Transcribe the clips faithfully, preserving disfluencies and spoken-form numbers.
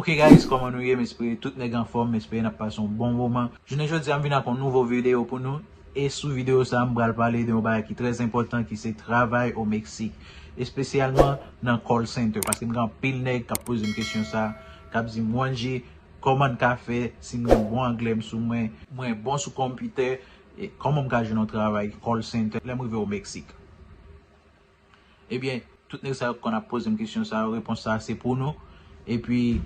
Ok guys, kòman nou ye? M espere tout nèg anfòm, m espere n ap pase yon bon moman. Jounen jodi a m vin ak yon nouvo videyo pou nou. E sou videyo sa a, m pral pale de yon bagay ki trè enpòtan, ki se travay o Meksik, espesyalman nan call center, paske m gen anpil nèg k ap poze m kesyon sa, k ap di m, Wanji, kòman n ka fè si m gen bon anglè m sou mwen, mwen bon sou konpitè, e kòman m ka jwenn yon travay call center lè m rive o Meksik? Ebyen, tout nèg sa yo k konn ap poze m kesyon sa yo, repons sa a se pou nou. Epi,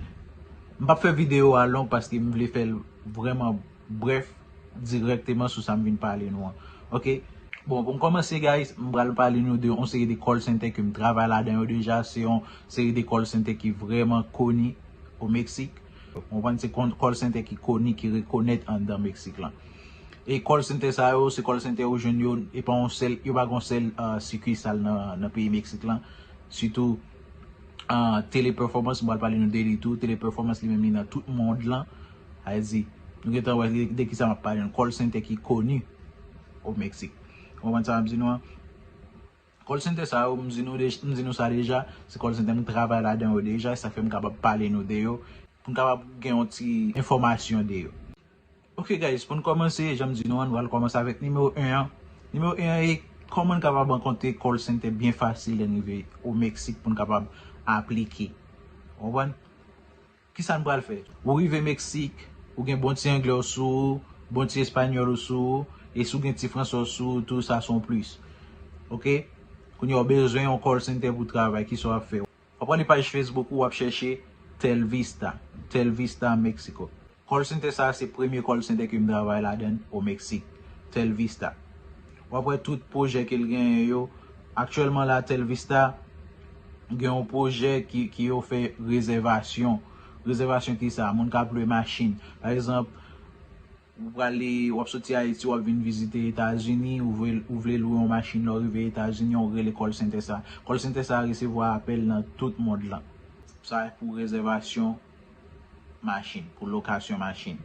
m p ap fè videyo a long paske m vle fè l vrèman brèf, dirèkteman sou sa m vin pale nou an. Ok? Bon, pou m kòmanse, guys, m pral pale nou de yon seri de call center ke m travay ladan yo deja. Se yon seri de call center ki vrèman koni o Meksik. Ou konprann? Se kon- call center ki koni, ki rekonèt anndan Meksik lan. E call center sa yo, se call center ou jwenn yo, e pa yon sèl, yo pa gen yon sèl, ah, sikisal nan, nan peyi Meksik lan. Sitou, ah, Teleperformance, m pral pale nou de li tou. Teleperformance li menm li nan tout mond lan. Sa vle di, nou gentan wè de, de kisa m ap pale nou. Call center ki koni o Meksik. Ou konprann sa m ap di nou an? Call center sa yo, m di nou, de- m di nou sa deja, se call center m travay ladan yo deja, sa fè m kapab pale nou de yo, pou n kapab gen yon ti enfòmasyon de yo. Ok guys, pou n kòmanse, jan m di nou an, nou pral kòmanse avèk nimewo en an. Nimewo en an e kòman n kapab rankontre call center byen fasil lè n rive o Meksik pou n kapab aplike. Ou konprann? Kisa n pral fè? Ou rive Meksik, ou gen bon ti anglè w sou ou, bon ti espanyòl ou sou ou, e si w gen ti fransè w sou ou tou, sa se yon plis. Ok? Kounye a w bezwen yon call center pou travay, kisa w ap fè? W ap prale paj Facebook ou, w ap chèche Telvista, Telvista Mexico. Call center sa a se premye call center ke m travay ladan l o Meksik, Telvista. W ap wè tout pwojè ke l genyen yo. Aktyèlman la, Telvista gen yon pwojè ki, ki ofè rezèvasyon. Rezèvasyon ki sa? Moun k ap lwe machin. Pa egzanp, ou prale, w ap soti Ayiti, w ap vin vizite Etazini, ou vle, ou vle lwe yon machin lè w rive Etazini, ou rele call center sa. Call center sa resevwa apèl nan tout mond lan. Sa pou rezèvasyon machin, pou lokasyon machin.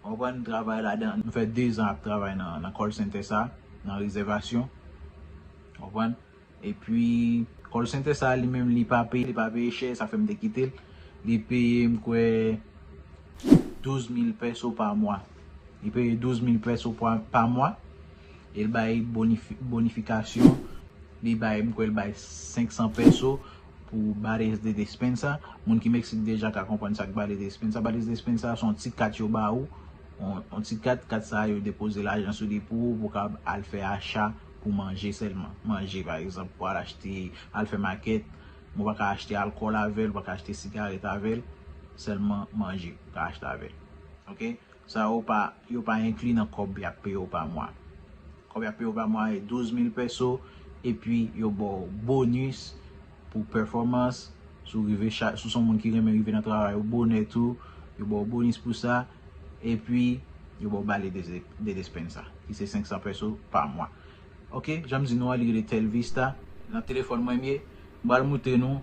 Ou konprann? M travay ladan, m fè dezan ap travay nan, nan call center sa, nan rezèvasyon. Ou konprann? Epi, call center sa, li menm, li pa peye, li pa peye chè, sa fè m te kite l. Li peye, m kwè, douz mil peso pa mwa. Li peye douz mil peso pa, pa mwa. E l bay bonifi- bonifikasyon. Li bay, m kwè l bay senk san peso pou Vales de Despensa. Moun ki Meksik deja ka konprann sa k Vales de Despensa. Vales de Despensa se yon ti kat yo ba ou. Yon, yon ti kat, kat sa yo depoze lajan sou li pou ou, pou w ka al fè acha pou manje sèlman. Manje, pa egzanp, pou al achte, al fè makèt, men w pa ka achte alkòl avè l, w pa ka achte sigarèt avè l, sèlman manje ou ka achte avè l. Ok? Sa yo pa, yo pa enkli nan kòb y ap peye w pa mwa. Kòb y ap peye w pa mwa e douz mil peso, epi yo ba w bonis pou pèfòmans. Si w rive cha- si w se yon moun ki renmen rive nan travay ou bonè tou, yo ba w bonis pou sa, epi yo ba w Vales de, de Despensa, ki se senk san peso pa mwa. Ok, jan m di nou an, li rele Telvista. Nan telefòn mwen m ye, m pral montre nou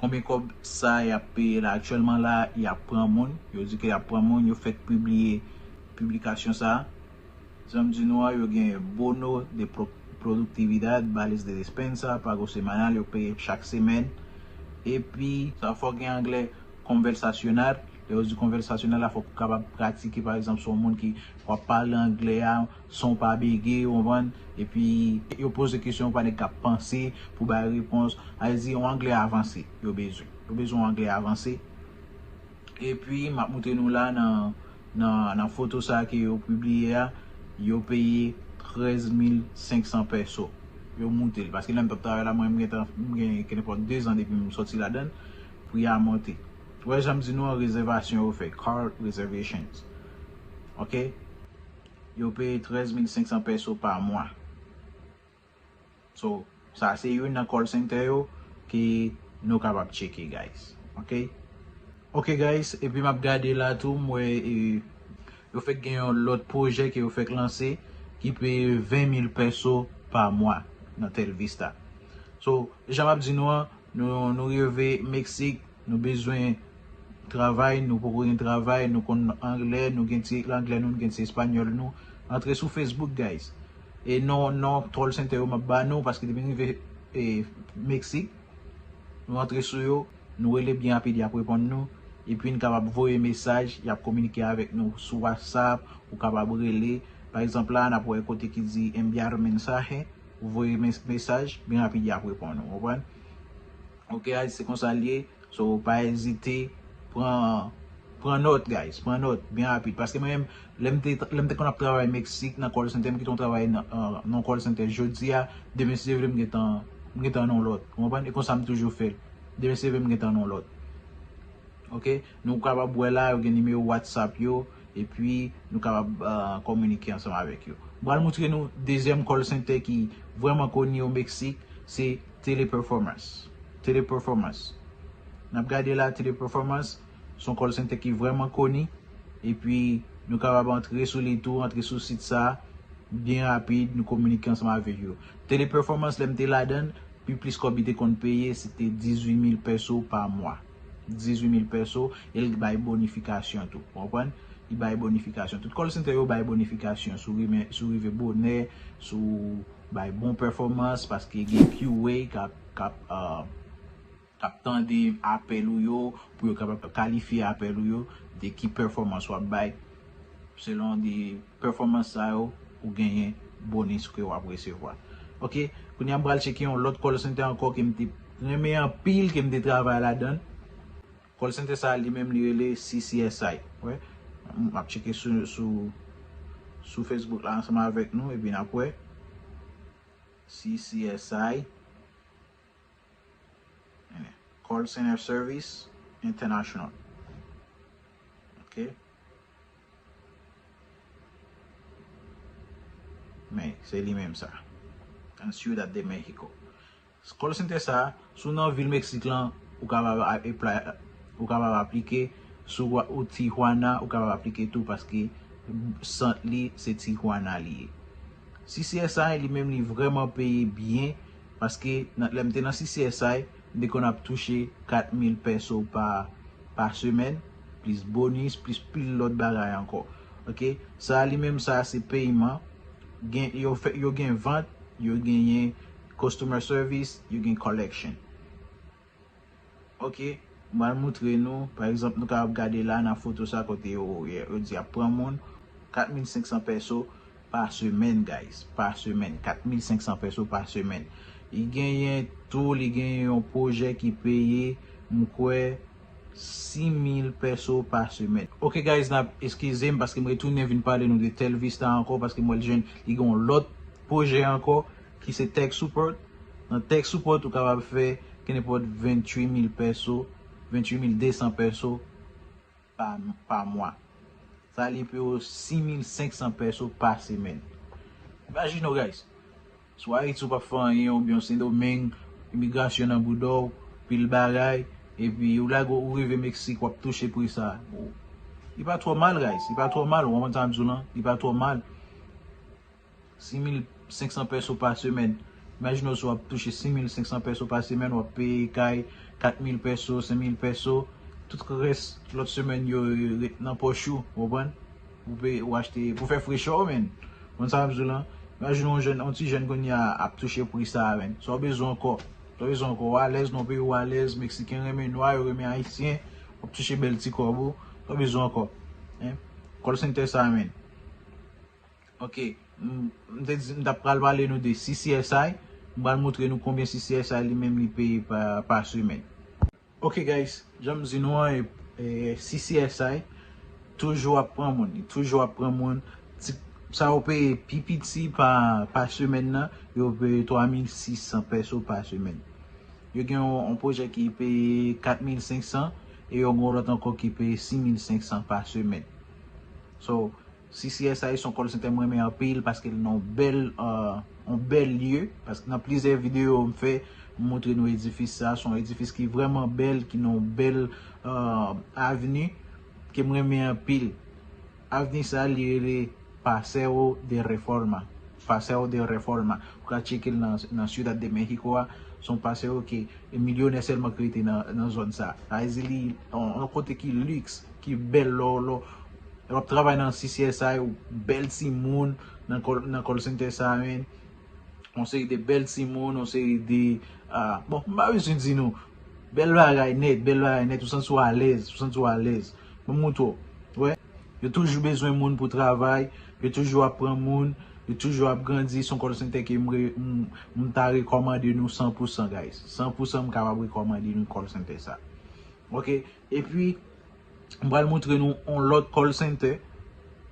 konbyen kòb sa y ap peye la. Aktyèlman la, y ap pran moun. Yo di ke y ap pran moun, yo fèk pibliye piblikasyon sa. Jan m di nou an, yo gen bono de pro- productividad, vales de despensa, pago semanal, yo peye chak semèn. Epi, sa fò w gen anglè konvèsasyonal. Lè yo di konvèsasyonal la, fòk ou kapab pratike, pa egzanp, si w yon moun ki w ap pale anglè a, san w pa bege, ou konprann? Epi, yo poze kesyon, ou pa nèk k ap panse pou bay repons. Sa vle di, yon anglè avanse, yo bezwen. Yo bezwen yon anglè avanse. Epi, m ap montre nou la nan, nan, nan foto sa ke yo pibliye a, yo peye trèz mil senk san peso. Yo moute l. Paske lè m t ap travay la, mwen, m gentan, m gen kenenpòt dezan depi m sòti ladan l. Pri a monte. Ou wè, jan m di nou an, rezèvasyon yo fè, car reservations. Ok? Yo peye trèz mil senk san peso pa mwa. So, sa se youn nan call center yo ke nou kapab tcheke, guys. Ok? Ok, guys, epi m ap gade la tou, m wè, e, yo fèk gen yon lòt pwojè ke yo fèk lanse ki peye ven mil peso pa mwa nan Telvista. So, jan m ap di nou an, nou, nou rive Meksik, nou bezwen travay, nou poko gen travay, nou konn anglè, nou gen ti anglè nou, nou gen ti espanyòl nou. Antre sou Facebook, guys. E non, non, call center yo m ap ba nou, paske depi n rive, e, Meksik, nou antre sou yo, nou rele byen rapid, y ap reponn nou. Epi n kapab voye mesaj, y ap kominike avèk nou sou WhatsApp, ou kapab rele. Pa egzanp la, n ap wè kote ki di enviar mensaje, ou voye mes- mesaj, byen rapid y ap reponn ou, konprann? Ok, guys, se konsa l ye. So, pa ezite, pran, pran nòt, guys, pran nòt, byen rapid. Paske mwen menm, lè m te, lè m te konn ap travay Meksik nan call center, m kite yon travay nan, euh, nan call center jodi a, demen si Dye vle m gentan, m gentan nan yon lòt. Ou konprann? E konsa m toujou fè l. Demen si Dye vle m gentan nan yon lòt. Ok? Nou kapab wè la, yo gen nimewo WhatsApp yo, epi nou kapab, euh, kominike ansanm avèk yo. M pral montre nou dezyèm call center ki vrèman koni o Meksik, se Teleperformance. Teleperformance. N ap gade la, Teleperformance, se yon call center ki vrèman koni, epi nou kapab antre sou li tou, antre sou sit sa, byen rapid, nou kominike ansanm avèk yo. Teleperformance, lè m te ladan l, pi plis kòb li te konn peye, se te dizuit mil peso pa mwa. Dizuit mil peso, e l bay bonifikasyon tou. Ou konprann? Li bay bonifikasyon. Tout call center yo bay bonifikasyon. Si w rive, si w rive bonè, si w bay bon pèfòmans, paske gen Q A k ap, k ap, euh, k ap tande apèl ou yo, pou yo kapab kalifye apèl ou yo, de ki pèfòmans w ap bay. Selon de pèfòmans sa yo, ou genyen bonis ke w ap resevwa. Ok, kounye a m pral tcheke yon lòt call center ankò ke m te renmen anpil, ke m te travay ladan l. Call center sa a li menm li rele C C S I. Wè, m ap tcheke sou, sou, sou Facebook la ansanm avèk nou, epi n ap wè C C S I. Call Center Service International. Ok. Men, se li menm sa. An Ciudad de Mexico. Call center sa, si w nan vil Meksik lan, ou kapab a- apply, ou kapab aplike. Si w ou Tijuana, ou kapab aplike tou, paske sant li se Tijuana li ye. C C S I li menm li vrèman peye byen, paske nan, lè m te nan C C S I, m te konn ap touche kat mil peso pa, pa semèn, plis bonis, plis pil lòt bagay ankò. Ok, sa li menm sa se peyman. Gen, yo fè, yo gen vant, yo genyen customer service, yo gen collection. Ok, m pral montre nou, pa egzanp, nou kapab gade la nan foto sa kote yo, yo di ap pran moun, kat mil senk san peso pa semèn, guys, pa semèn, kat mil senk san peso pa semèn. Li genyen tou, li genyen yon pwojè ki peye, m kwè, sis mil peso pa semèn. Ok, guys, n ap eskize m paske m retounen vin pale nou de Telvista ankò, paske m wè l jwenn, li gen yon lòt pwojè ankò, ki se tech support. Nan tech support, ou kapab fè kenenpòt venntuit mil peso, venntuit mil de san peso pa, pa mwa. Sa li peye w sis mil senk san peso pa semèn. Imajine w, guys. Si w Ayiti, ou p ap fè anyen, oubyen w Sendomeng, imigrasyon nan bouda w, pil bagay, epi ou lage w rive Meksik, w ap touche pri sa. Ou, li pa twò mal, guys. Li pa twò mal. Ou konprann sa m di w lan? Li pa twò mal. Sis mil senk san peso pa semèn. Imajine w si w ap touche sis mil senk san peso pa semèn, w ap peye kay kat mil peso, senk mil peso. Tout rès lòt semèn yo ret nan pòch ou, w konprann? Pou peye, ou achte, pou fè frechè w, menn. Konn sa m ap di w lan? Imajine yon jèn, yon ti jèn kounye a ap touche pri sa a, menn. Sa w bezwen ankò? Sa w bezwen ankò? Ou alèz nan peyi w, ou alèz, Meksiken renmen nwa, yo renmen Ayisyen, w ap touche bèl ti kòb ou. Sa w bezwen ankò? Hein? Call center sa a, menn. Ok, m, m te di, m t ap pral pale nou de C C S I. M pral montre nou konbyen C C S I li menm li peye pa, pa semèn. Ok, guys, jan m di nou an, e, e, C C S I toujou ap pran moun. Li toujou ap pran moun. Ti, sa yo peye pi piti pa, pa semèn nan, yo peye twa mil sis san peso pa semèn. Yo gen yon, yon pwojè ki peye kat mil senk san, e yo gen yon lòt ankò ki peye sis mil senk san pa semèn. So, C C S I se yon call center m renmen anpil paske l nan yon bèl, euh, yon bèl lye. Paske nan plizyè videyo m fè, m montre nou edifis sa. Se yon edifis ki vrèman bèl, ki nan yon bèl, euh, avni ke m renmen anpil. Avni sa, li rele Paseo de Reforma. Paseo de Reforma. Ou ka tcheke l nan, nan Ciudad de Mexico a. Se yon paseo ke milyonè sèlman ki rete nan, nan zòn sa. Sa vle di li, yon, yon kote ki liks, ki bèl lò, lò, lè w ap travay nan C C S I, ou bèl timoun nan call, nan call center sa, men. Yon seri de bèl timoun, yon seri de, ah, bon, m pa bezwen di nou. Bèl bagay nèt, bèl bagay nèt, ou santi w alèz, ou santi w alèz. Mwen montre w. Wè, yo toujou bezwen moun pou travay, yo toujou ap pran moun, yo toujou ap grandi, se yon call center ke m, re- m, m ta rekòmande nou san pou san, guys. San pou san m kapab rekòmande nou call center sa. Ok, epi, m pral montre nou yon lòt call center.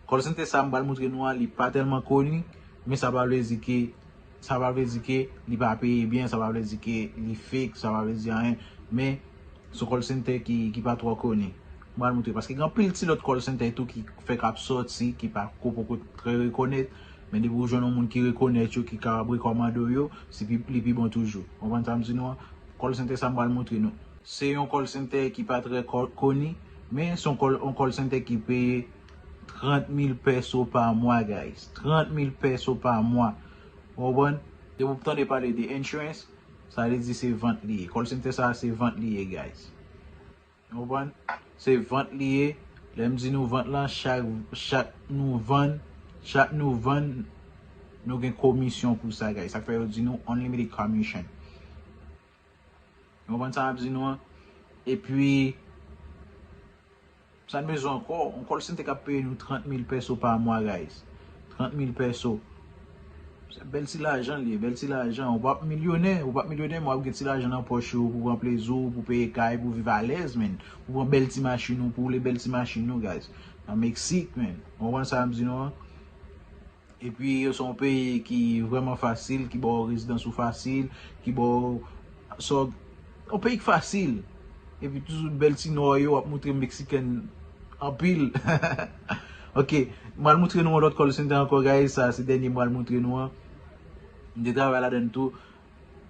Call center sa m pral montre nou an, li pa tèlman koni, men sa pa vle di ke sa pa vle di ke li pa peye byen, sa pa vle di ke li fake, sa pa vle di anyen, men se yon call center ki, ki pa twò koni. M pral montre, paske gen anpil ti lòt call center tou ki fèk ap sòti, ki pa ko poko trè rekonèt, men depi ou jwenn yon moun ki rekonèt yo, ki kapab rekòmande w yo, se pi, li pi bon toujou. Ou konprann sa m di nou an? Call center sa m pral montre nou. Se yon call center ki pa trè ko- koni, men se yon call, yon call center ki peye trant mil peso pa mwa, guys. Trant mil peso pa mwa. Ou konprann? Depi w tande pale de insurance, sa vle di se vant li ye. Call center sa, se vant li ye, guys. Ou konprann? Se vant li ye. Lè m di nou vant lan, chak, chak nou vann, chak nou vann, nou gen komisyon pou sa, guys. Sa k fè yo di nou unlimited commission. Ou konprann sa m ap di nou an? Epi, sa n bezwen ankò? Yon call center k ap peye nou trant mil peso pa mwa, guys. Trant mil peso. Se bèl ti lajan li ye, bèl ti lajan. Ou p ap milyonè, ou p ap milyonè, men w ap gen ti lajan nan pòch ou pou pran plezi w, pou peye kay, pou viv alèz, men. Pou pran bèl ti machin ou, pou woule bèl ti machin ou, guys. Nan Meksik, men. Ou konprann sa m di nou an? Epi yo se yon peyi ki vrèman fasil, ki ba w rezidans ou fasil, ki ba w sa w, yon peyi ki fasil. Epi toujou bèl ti nò yo ap montre Meksiken anpil. Ok, m pral montre nou yon lòt call center ankò, guys. Sa se dènye m pral montre nou an. M te travay ladan l tou.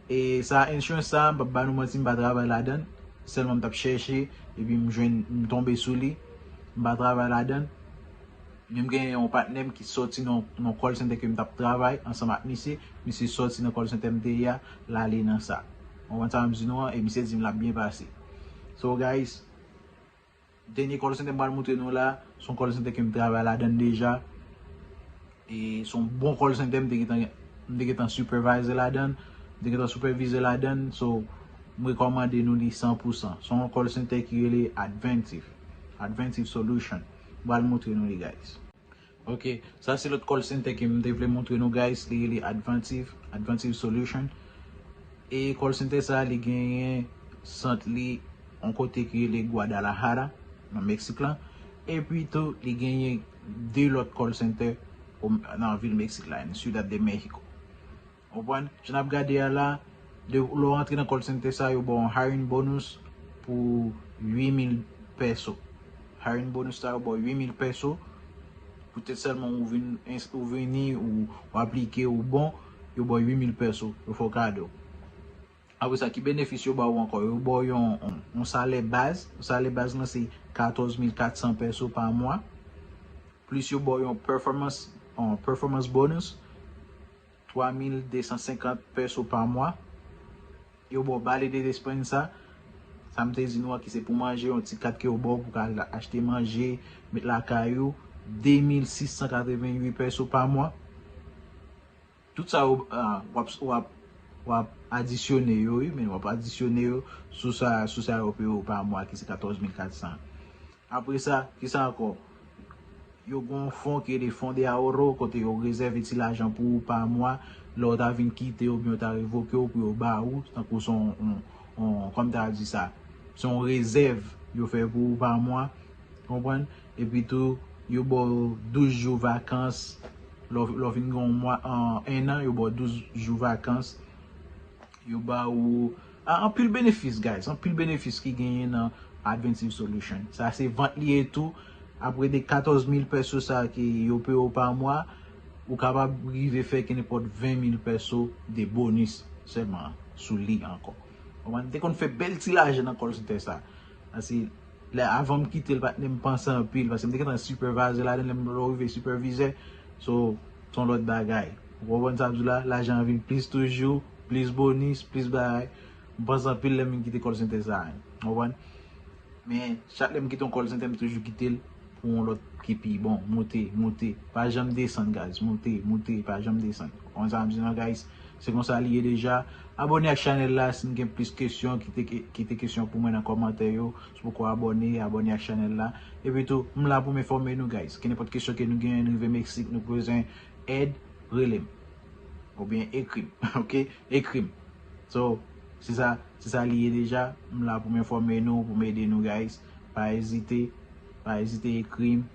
E sa, insurance sa, m p ap ba nou manti, m pa travay ladan l. Sèlman m t ap chèche, epi m jwenn, m tonbe sou li. M pa travay ladan l. Men m gen yon patnè m ki sòti nan, nan call center ke m t ap travay ansanm ak misye. Misye sòti nan call center m te ye a, l ale nan sa. Ou konprann sa m di nou an, e misye di m l ap byen pase. So, guys, dènye call center m pral montre nou la, se yon call center ke m travay ladan l deja. E se yon bon call center, m te gentan, m te gentan supervisor ladan l, m te gentan supervisor ladan l, so, m rekòmande nou li san pou san. Se yon call center ki rele Adventive, Adventive Solution. M pral montre nou li, guys. Ok, sa se lòt call center ke m te vle montre nou, guys, li rele Adventive, Adventive Solution. E call center sa, li genyen sant li yon kote ki rele Guadalajara, nan Meksik lan. Epi tou, li genyen de lòt call center o- nan vil Meksik la, en Ciudad de México. Ou konprann? Jan n ap gade a la, de, lè w antre nan call center sa, yo ba w yon hiring bonus pou uit mil peso. Hiring bonus sa, yo ba w uit mil peso. Poutèt sèlman ou vin, ou vini, ou, ou aplike, ou bon, yo ba w uit mil peso, yo fè w kado. Apre sa, ki benefis yo ba w ankò? Yo ba w yon, yon, yon salè baz. Yon salè baz lan se katòz mil kat san peso pa mwa. Plis yo ba w yon performance, yon performance bonus, twa mil de san senkant peso pa mwa. Yo ba w balde despensa. Sa m te di nou an ki se pou manje, yon ti kat ke yo ba w pou ka al achte manje, met lakay ou, de mil sis san katrevennuit peso pa mwa. Tout sa yo, ah, w ap, w ap, w ap adisyone yo, wi, men w ap adisyone yo sou sa, sou sa yo peye w pa mwa, ki se katòz mil kat san. Apre sa, ki sa ankò? Yo gen yon fon ki rele fon de ahorro, kote yo rezève ti lajan pou ou pa mwa, lè w ta vin kite oubyen yo ta revoke w pou yo ba ou, tankou se yon, yon, yon, kòm ta di sa, se yon rezèv yo fè pou ou pa mwa. Konprann? Epi tou, yo ba w douz jou vakans. Lè w, lè w fin gen yon mwa, an, en an, yo ba w douz jou vakans. Yo ba ou, a, anpil benefis, guys. Anpil benefis ki genyen nan Adventive Solution. Sa se vant li ye tou. Apre de katòz mil peso sa ke yo peye w pa mwa, ou kapab rive fè kenenpòt ven mil peso de bonis sèlman sou li ankò. Ou konprann? M te konn fè bèl ti lajan nan call center sa. Paske lè, avan m kite l, patnè, m panse anpil, paske m te gentan sipèvayzè ladan l, lè m, lè w rive sipèvizè, so, se yon lòt bagay. Ou konprann sa m di w la? Lajan an vin plis toujou, plis bonis, plis bagay. M panse anpil lè m vin kite call center sa a, ou konprann? Men, chak lè m kite yon call center, m toujou kite l pou yon lòt ki pi bon. Moute, moute. Pa janm desann, guys. Moute, moute. Pa janm desann. Ou konprann sa m di w la, guys? Se konsa li ye deja. Abòne ak chanèl la, si n gen plis kesyon, kite, kite kesyon pou mwen nan kòmantè yo. Si w poko abòne, abòne ak chanèl la. Epi tou, m la pou m enfòme nou, guys. Gen nenpòt kesyon ke nou genyen, nou rive Meksik, nou bezwen èd, rele m. Oubyen ekri m, ok? Ekri m. So, se sa, se sa li ye deja. M la pou m enfòme nou, pou m ede nou, guys. Pa ezite, pa ezite ekri m.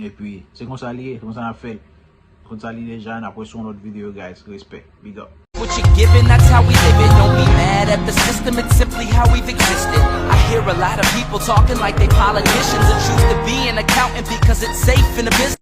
Epi, se konsa li ye, se konsa n ap fè l. Konn sa li deja, n ap wè sou yon lòt videyo, guys. Respect. Big up. What you giving, that's how we live it. Don't be mad at the system, it's simply how we've existed. I hear a lot of people talking like they politicians and choose to be an accountant because it's safe in the business.